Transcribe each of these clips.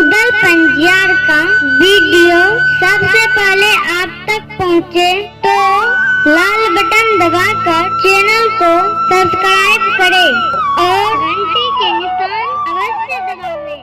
रुदल पंजियार का वीडियो सबसे पहले आप तक पहुंचे तो लाल बटन दबाकर चैनल को सब्सक्राइब करें और घंटी के निशान अवश्य दबावें।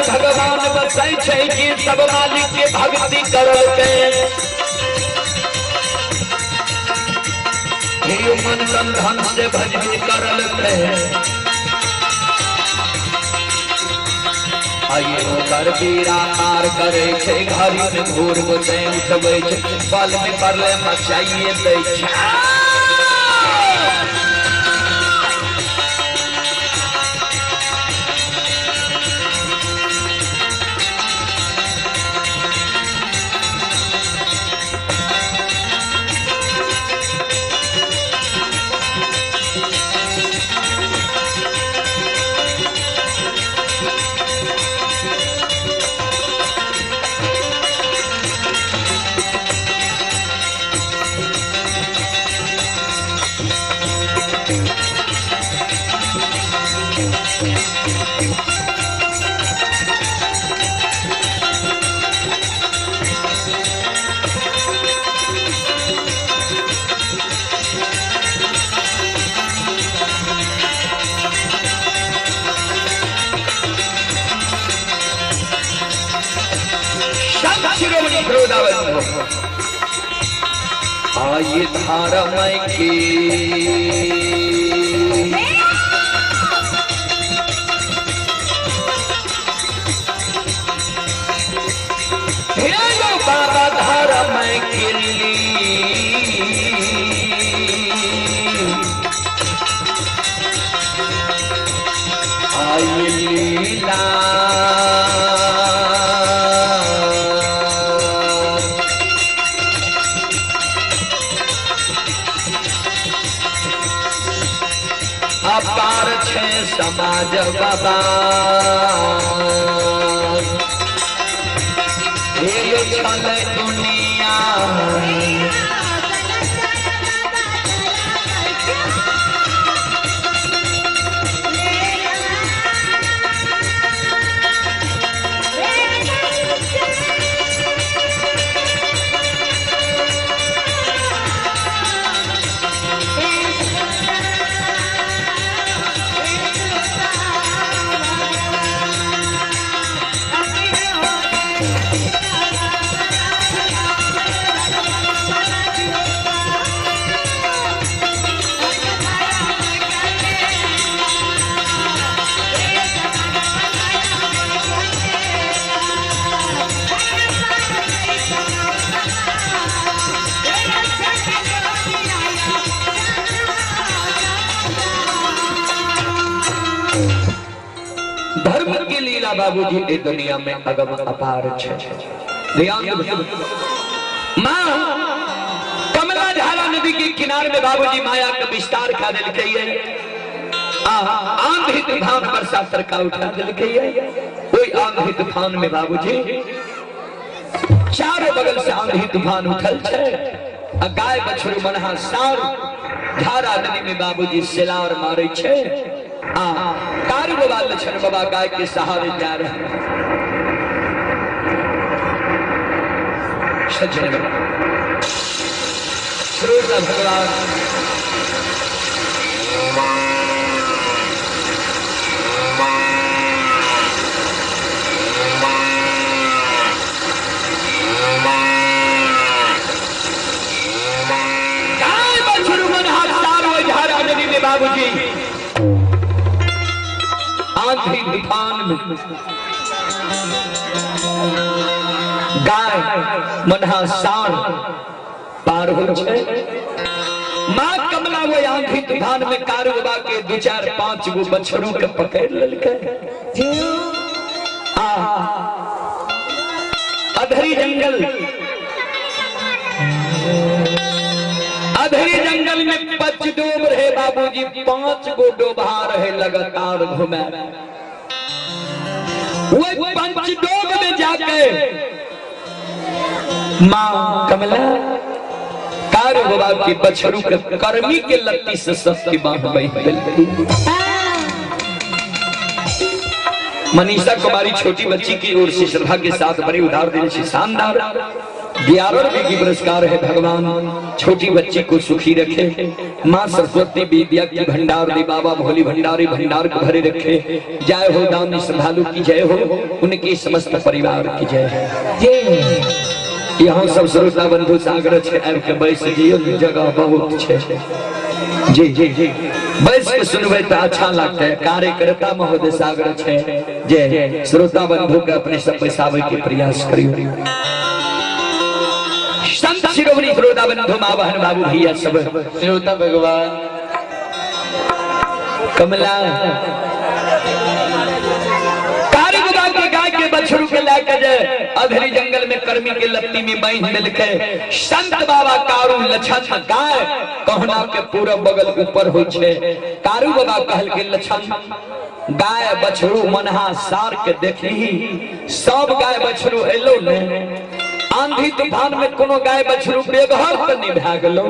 भगवान बसै छै कि सब मालिक के भक्ति करलकै। हे मन तन धन से भजन करलकै। आइए ओकर बीड़ा पार करै छै, घड़ी में घूर गोतै उठबै छै, बल में पड़ले मचाइए दै छै। आइए धर्म की बाबा धर्म के आइए लीला अपार छे समाज बाबा हे छल दुनिया धर्म की लीला बाबूजी ए दुनिया में अगम अपार छे। ध्यान मां कमला झारा नदी के किनारे में बाबूजी माया का विस्तार खा दिलकै। आंधी तूफान बरसा सरका उठा दिलकै। कोई आंधी तूफान में बाबूजी चारों बगल से आंधी तूफान उठल छे। गाय बछड़ू मनहा सार झारा नदी में बाबूजी सेलार मारे छे। कारू बाबा लक्षण बाबा गाय के सहारे जा रहे सज्जन भगवान गाय बछड़ू मनहा सार झारा नदी में बाबूजी आंधी तूफान में गाय मनहा सार पार हो छे। मां कमला वो आंधी तूफान में कारू बाबा के दो चार पांच गो बछड़ू के पकड़ ललकै। अधरी जंगल, अधरी जंगल में पच डूब रहे बाबूजी, 5 गो डोबा रहे लगातार घुमे। वो पंच डोब में जाके मां कमला कारू बाबा के बछरू के कर्मी के लत्ती से सस्ती बांध बैठ। मनीषा कुमारी छोटी बच्ची की ओर से श्रद्धा के साथ बड़े उधार देने से शानदार 11 रुपए की पुरस्कार है। भगवान छोटी बच्ची को सुखी रखे, माँ सरस्वती विद्या की भंडार दे, बाबा भोली भंडारी भंडार को भरे रखे। जय हो दानी श्रद्धालु की जय हो, उनके समस्त परिवार की जय हो। यहाँ सब श्रोता बंधु सागर छे आबि के बैस जियो, जगह बहुत छे। जी जी जी बैस के सुनबै त अच्छा लगता है। कार्यकर्ता महोदय सागर छे जे श्रोता बंधु के अपने सब बैसाबै के प्रयास करियो। संत शिरोमणि श्रोता बंधु माँ बहन बाबू भैया सब श्रोता भगवान कमला के गाय के बछड़ू के लाके जाए अधरी जंगल में कर्मी के लत्ती में बांध देलकै। संत बाबा कारू लछन गाय कहना के पूरा बगल ऊपर हो छे। कारू बाबा कहल के लछन गाय बछड़ू मनहा सार के देखी सब गाय बछड़ू एलो ने आंधी तूफान में कोनो गाय बछड़ू बेघर त नहीं भए गेलो।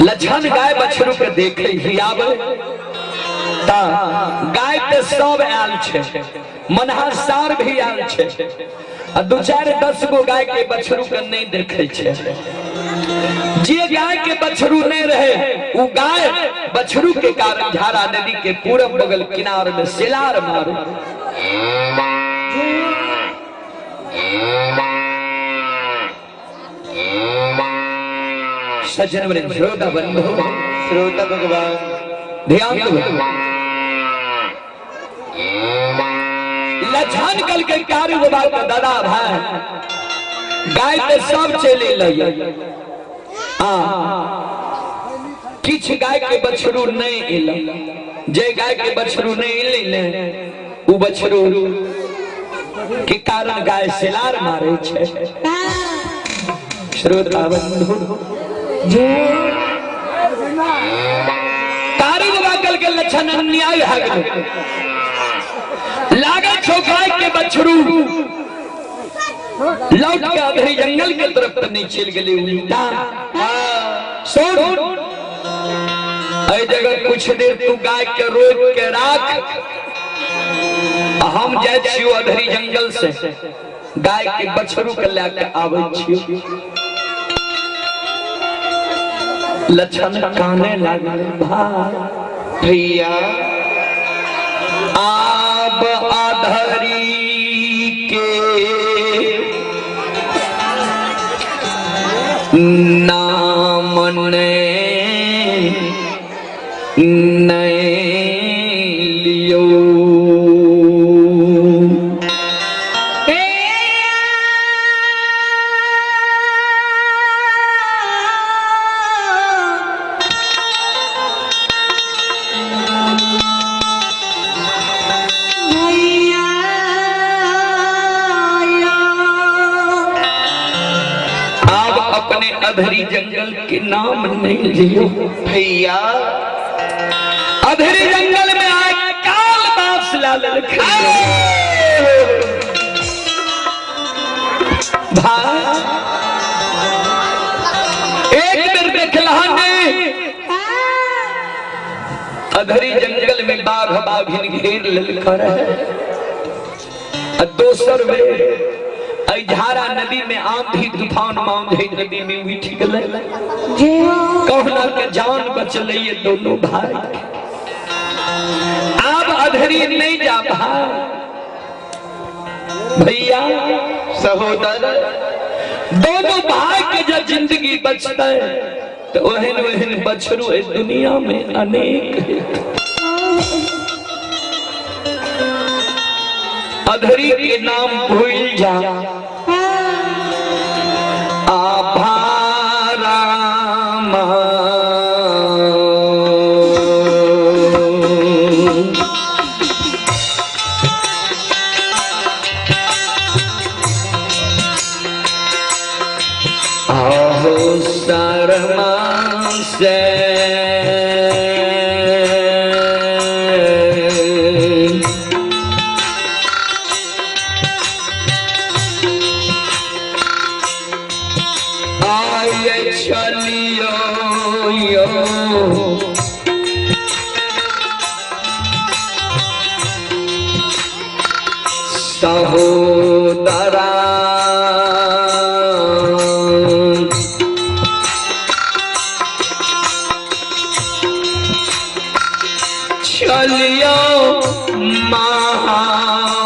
लछन गाय बछड़ू के देखे ही आवे ता गाय ते सब आयल छे, मनहा सार भी आयल छे, आ दू चार 10 गो गाय के बछड़ू के नहीं देखे छे। जे गाय के बछड़ू नहीं रहे उ गाय बछड़ू के कारण झारा नदी के पूरब बगल किनार में सेलार मारू। सज्जन वृंद श्रोता बंधु श्रोता भगवान ध्यान दो। लछन कल के कारू बाबा का दादा भाई गाय ते सब चले लई, किछ गाय के बछड़ू नहीं एल। जे गाय के बछड़ू नहीं एले उ बछड़ू के कारण गाय सेलार मारे छे। श्रोता बंधु कारू बाबा कल के लछन अन्याय है गेल। लागल छो गाय के बछड़ू लौट के अधरी जंगल के तरफ त नहीं चल गेलै उल्टा। सुन एहि जगह कुछ देर तू गाय के रोक के राख, हम जाय छियो अधरी जंगल से गाय के बछड़ू के लए के आबै छियो। लछन काने लागल भाई भैया आब अधरी के नाम नहीं लियो। अधरी जंगल के नाम नहीं लियो भैया। अधरी जंगल में आए काल बास लाल भाई एक बेर देखलहन अधरी जंगल में बाघ बाघिन घेर लेलक रहे। दोसर बेर झारा नदी में आंधी तूफान मांझे नदी में उठ गए, कहना के जान बचल ये दोनों भाई। अब अधरी नहीं जा भाई भैया सहोदर, दोनों भाई के जब जिंदगी बचता है तो ओहन ओहन बछरू इस दुनिया में अनेक है। अधरी के नाम भूल जा आभाराम आहो शर्मा से सहोदरा चलियो महापुरा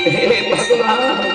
हे भगवान।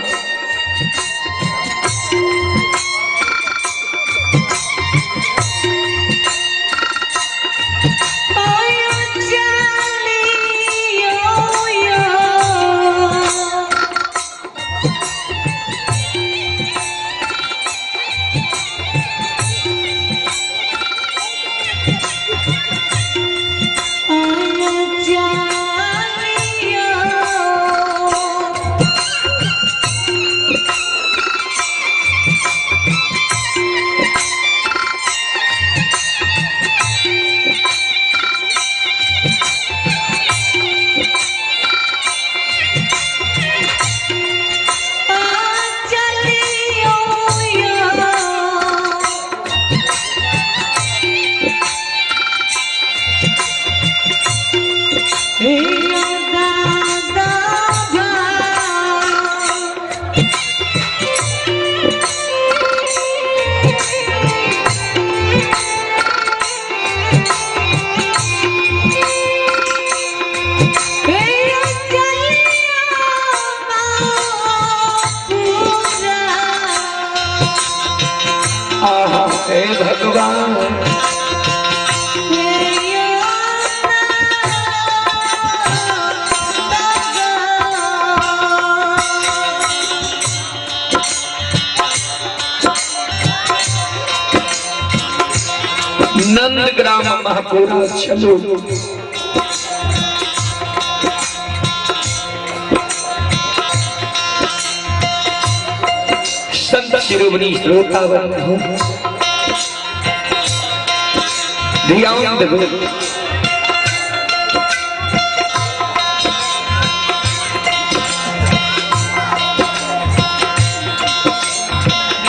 हे भगवान। नंदग्राम महापुरा चलो। संत शिरोमणि श्रोतावन हो ध्यान देखो।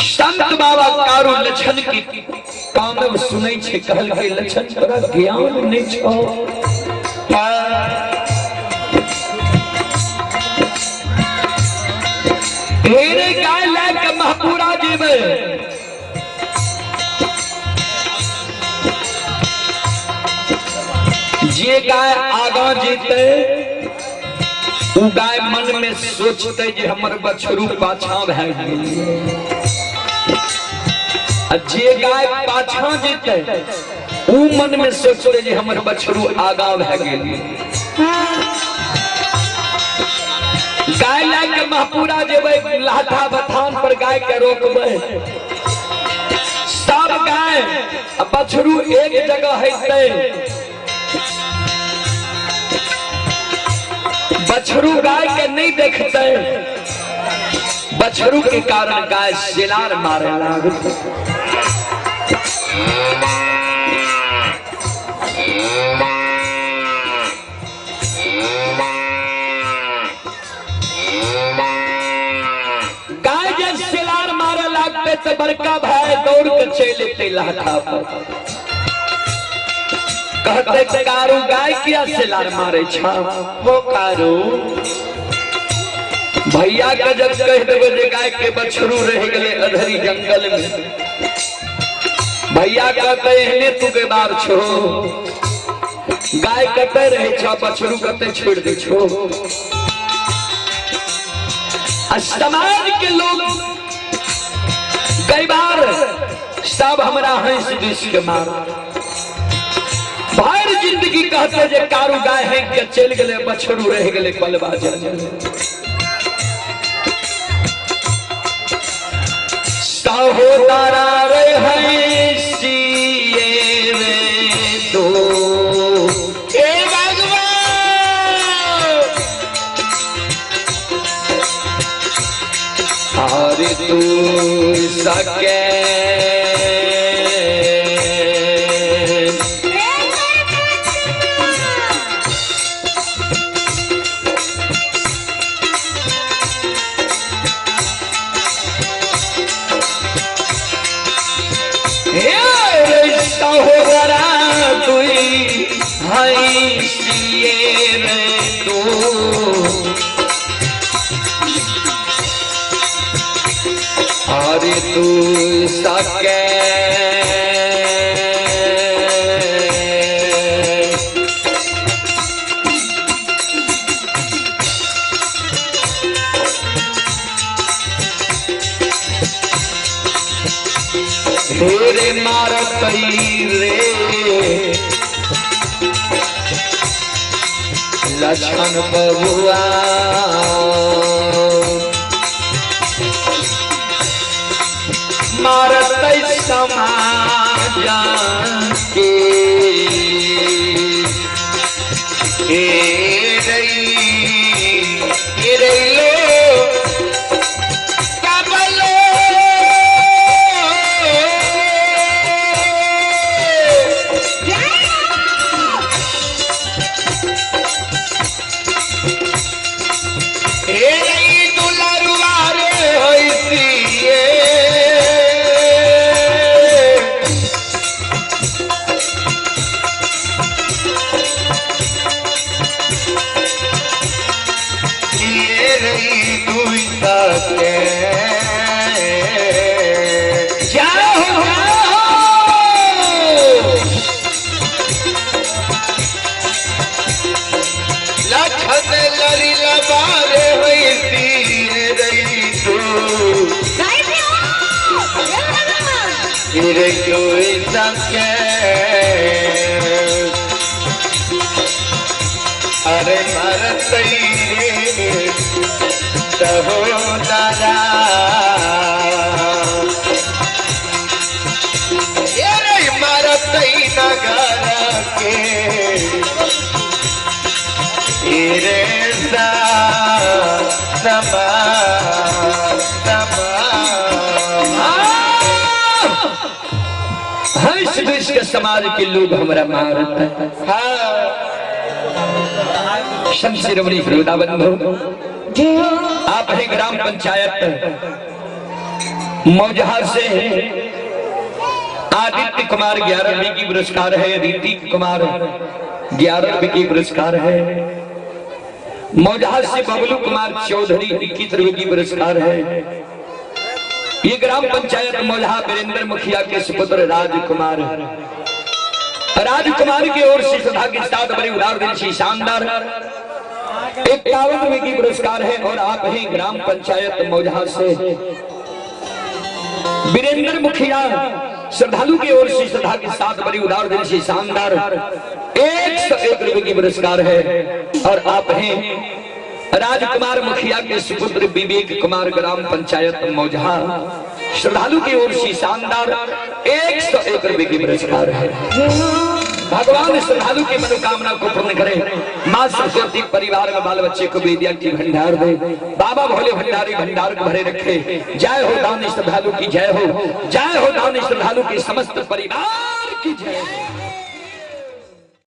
संत बाबा कारू लक्षण की कानव सुनै छे कहलकै लक्षण तोरा ज्ञान नहीं छौ। ढेरे गाय लए के महपुरा जेबै जे गाय आगा जेतै उ गाय मन में सोचते जे हमर बछरू पाछा भए गेल आ जे गाय पाछा जेतै उ मन में सोचते जे हमर बछरू आगा भए गेल। गाय लए के महपुरा जेबै लाठा बथान पर गाय के रोकबै सब गाय आ बछरू एक जगह हेतै। बछरू गाय के नहीं देखते बछरू के कारण गाय सिलार मारे लागल। गाय जब सिलार मारे लागते तो बड़का भाई दौड़ के चल एते लाठा पर, कहते कारू गाय किया सिलार मारे छा। हो कारू भैया के जब कह देवे जे गाय के बछरू रह गए अधरी जंगल में, भैया कहते एहने तू के बार छो, गाय कते रहे छो बछरू कते छोड़ दे छो। समाज के लोग कई बार सब हमरा हंस दिस के मार भर जिंदगी कहते जे कारू गाय है के चल गए बछरू रह गए पलवा जंगल। सहोदरा रे हंसिए रे दो हे भगवान, और तू सके सहोदरा तुई हंसिए रे दो, और तू सके रे मारतई रे लक्ष्मण बबुआ। मारतई समाज के हे रई हे रई लो कबलो हे रई दुलरुआ रे होइसिए, ये रई दुई सके। जय हो लखन लरी लबारे होइसी रई तू रे दुई सके। अरे मरतई रे सहोदरा, ये रे मरतई नगर के रे सा समा समा। हंस देश के समाज के लोग हमरा मारते हैं। हाँ शमशीरमणि फिरोदा बंधु, आप हैं ग्राम पंचायत मौजहा से आदित्य कुमार 11 की पुरस्कार है, ऋतिक कुमार 11 की पुरस्कार है, मौजहा से बबलू कुमार चौधरी 21 रुपए की पुरस्कार है। ये ग्राम पंचायत मौजहा वीरेंद्र मुखिया के सुपुत्र राजकुमार, राजकुमार की ओर से सभा के साथ बड़े उदार दिल से शानदार 51 रुपए की पुरस्कार है। और आप हैं ग्राम पंचायत मौजहा से वीरेंद्र मुखिया श्रद्धालु की ओर से श्रद्धा के साथ बड़ी उदार दिल से शानदार 101 रुपए की पुरस्कार है। और आप हैं राजकुमार मुखिया के सुपुत्र विवेक कुमार ग्राम पंचायत मौजहा श्रद्धालु की ओर से शानदार 101 रुपए की पुरस्कार है। भगवान श्रद्धालु की मनोकामना को पूर्ण करे। माँ सरस्वती परिवार में बाल बच्चे को विद्या की भंडार दे। बाबा भोले भंडारी भंडार को भरे रखे। जय हो दानी श्रद्धालु की जय हो, जय हो दानी श्रद्धालु की समस्त परिवार की जय हो।